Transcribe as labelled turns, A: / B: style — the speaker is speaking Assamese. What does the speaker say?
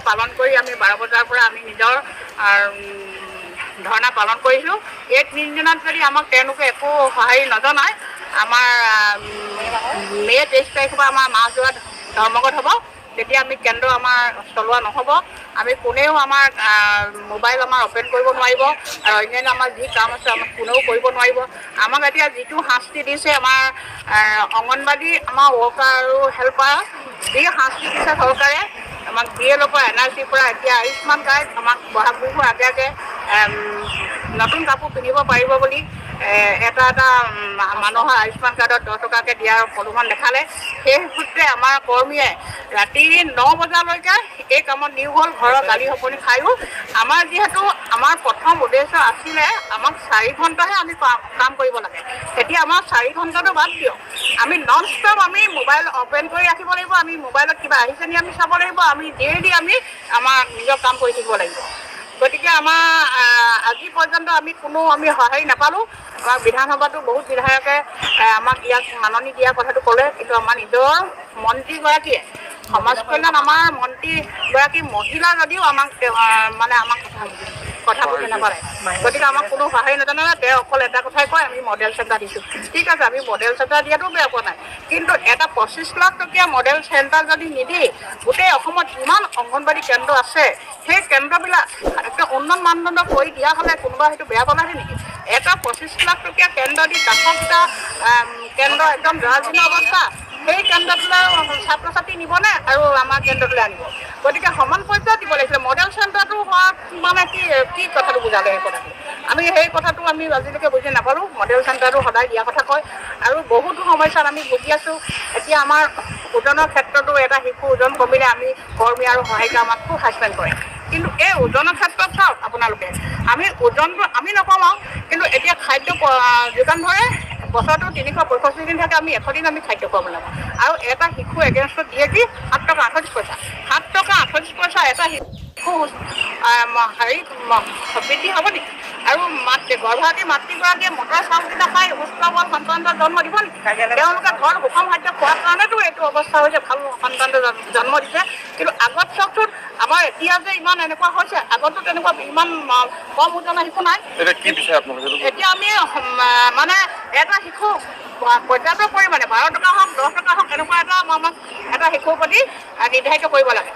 A: পালন কৰি আমি 12 বজাৰ পৰা আমি নিজৰ ধৰ্ণা পালন কৰিছিলোঁ। এই তিনিদিনত যদি আমাক তেওঁলোকে একো সঁহাৰি নজনায়, আমাৰ মে' 23 তাৰিখৰ পৰা আমাৰ মাহযোৰা ধৰ্মঘট হ'ব। তেতিয়া আমি কেন্দ্ৰ আমাৰ চলোৱা নহ'ব। আমি কোনেও আমাৰ মোবাইল আমাৰ অ'পেন কৰিব নোৱাৰিব আৰু অন্যান্য আমাৰ যি কাম আছে আমাক কোনেও কৰিব নোৱাৰিব। আমাক এতিয়া যিটো শাস্তি দিছে আমাৰ অংগনবাদী, আমাৰ ৱৰ্কাৰ আৰু হেল্পাৰ যি শাস্তি দিছে চৰকাৰে আমাক বি এলৰ পৰা, এন আৰ চিৰ পৰা, এতিয়া আয়ুষ্মান কাৰ্ড আমাক বহাগ বিহুৰ আগে আগে নতুন কাপোৰ পিন্ধিব পাৰিব বুলি এটা এটা মানুহৰ আয়ুষ্মান কাৰ্ডত 10 টকাকৈ দিয়াৰ প্ৰলোভন দেখালে। সেই সূত্ৰে আমাৰ কৰ্মীয়ে ৰাতি 9 বজালৈকে এই কামত নিয়োগ হ'ল। ঘৰৰ গালি শপনি খায়ো আমাৰ যিহেতু আমাৰ প্ৰথম উদ্দেশ্য আছিলে আমাক 4 ঘণ্টাহে আমি কাম কৰিব লাগে। এতিয়া আমাৰ 4 ঘণ্টাটো বাদ দিয়ক, আমি নন ষ্টপ আমি মোবাইল অ'পেন কৰি ৰাখিব লাগিব। আমি মোবাইলত কিবা আহিছে নি আমি চাব লাগিব। আমি ডেইলি আমি আমাৰ নিজৰ কাম কৰি থাকিব লাগিব। গতিকে আমাৰ আজি পৰ্যন্ত আমি কোনো আমি সঁহাৰি নাপালোঁ। আমাক বিধানসভাতো বহুত বিধায়কে আমাক ইয়াক মাননি দিয়া কথাটো ক'লে, কিন্তু আমাৰ নিজৰ মন্ত্ৰীগৰাকীয়ে, সমাজ কল্যাণ আমাৰ মন্ত্ৰীগৰাকী মহিলা যদিও আমাক মানে আমাক কথা বুজি নাপালে। গতিকে আমাক কোনো সঁহাৰি নজনালে। তেওঁ অকল এটা কথাই কয়, আমি মডেল চেণ্টাৰ দিছোঁ। ঠিক আছে, আমি মডেল চেণ্টাৰ দিয়াটো বেয়া পোৱা নাই, কিন্তু এটা 25 লাখ টকীয়া মডেল চেণ্টাৰ যদি নিদি গোটেই অসমত যিমান অংগনবাদী কেন্দ্ৰ আছে সেই কেন্দ্ৰবিলাক একটা উন্নত মানদণ্ড কৰি দিয়া হ'লে কোনোবা সেইটো বেয়া পালাহে নেকি? এটা 25 লাখ টকীয়া কেন্দ্ৰ দি কাষৰকেইটা কেন্দ্ৰ একদম জৰাজীৰ্ণ অৱস্থা, সেই কেন্দ্ৰটোলৈ ছাত্ৰ ছাত্ৰী নিবনে আৰু আমাৰ কেন্দ্ৰটোলৈ আনিব? গতিকে সমান পৰ্যায়ত দিব লাগিছিলে। মডেল চেণ্টাৰটো হোৱাত মানে কি কি কথাটো বুজালে? সেই কথাটো আমি আমি আজিলৈকে বুজি নাপালোঁ। মডেল চেণ্টাৰটো সদায় দিয়া কথা কয় আৰু বহুতো সমস্যাত আমি ভুগি আছোঁ। এতিয়া আমাৰ ওজনৰ ক্ষেত্ৰতো এটা শিশু ওজন কমিলে আমি কৰ্মী আৰু সহায়িকা আমাক খুব হাৰাচমেণ্ট কৰে। কিন্তু এই ওজনৰ ক্ষেত্ৰত চাওক আপোনালোকে, আমি ওজনটো আমি নকমাওঁ, কিন্তু এতিয়া খাদ্য যোগান ধৰে বছৰটো 365 দিন থাকে, আমি 100 দিন আমি খাদ্য খুৱাব লাগিব। আৰু এটা শিশু এগেইনষ্টত দিয়ে কি 7 টকা 38 পইচা, 7 টকা 38 পইচা এটা শিশু হেৰি বৃদ্ধি হ'ব নেকি? আৰু মাতৃ গৰ্ভৱতী মাতৃগৰাকীয়ে মটৰ চাউলকেইটা খাই সুস্থ সবল সন্তান জন্ম দিব নেকি? তেওঁলোকে ঘৰত সুষম খাদ্য খোৱাৰ কাৰণেতো এইটো অৱস্থা হৈছে, ভাল সন্তান জন্ম দিছে। কিন্তু আগত চাওকচোন, আমাৰ এতিয়া যে ইমান এনেকুৱা হৈছে, আগতো তেনেকুৱা ইমান কম ওজনৰ শিশু নাই। এতিয়া আমি মানে এটা শিশু পৰ্যাপ্ত পৰিমাণে 12 টকা হওক 10 টকা হওক এনেকুৱা এটা আমাক এটা শিশুৰ প্ৰতি নিৰ্ধাৰিত কৰিব লাগে।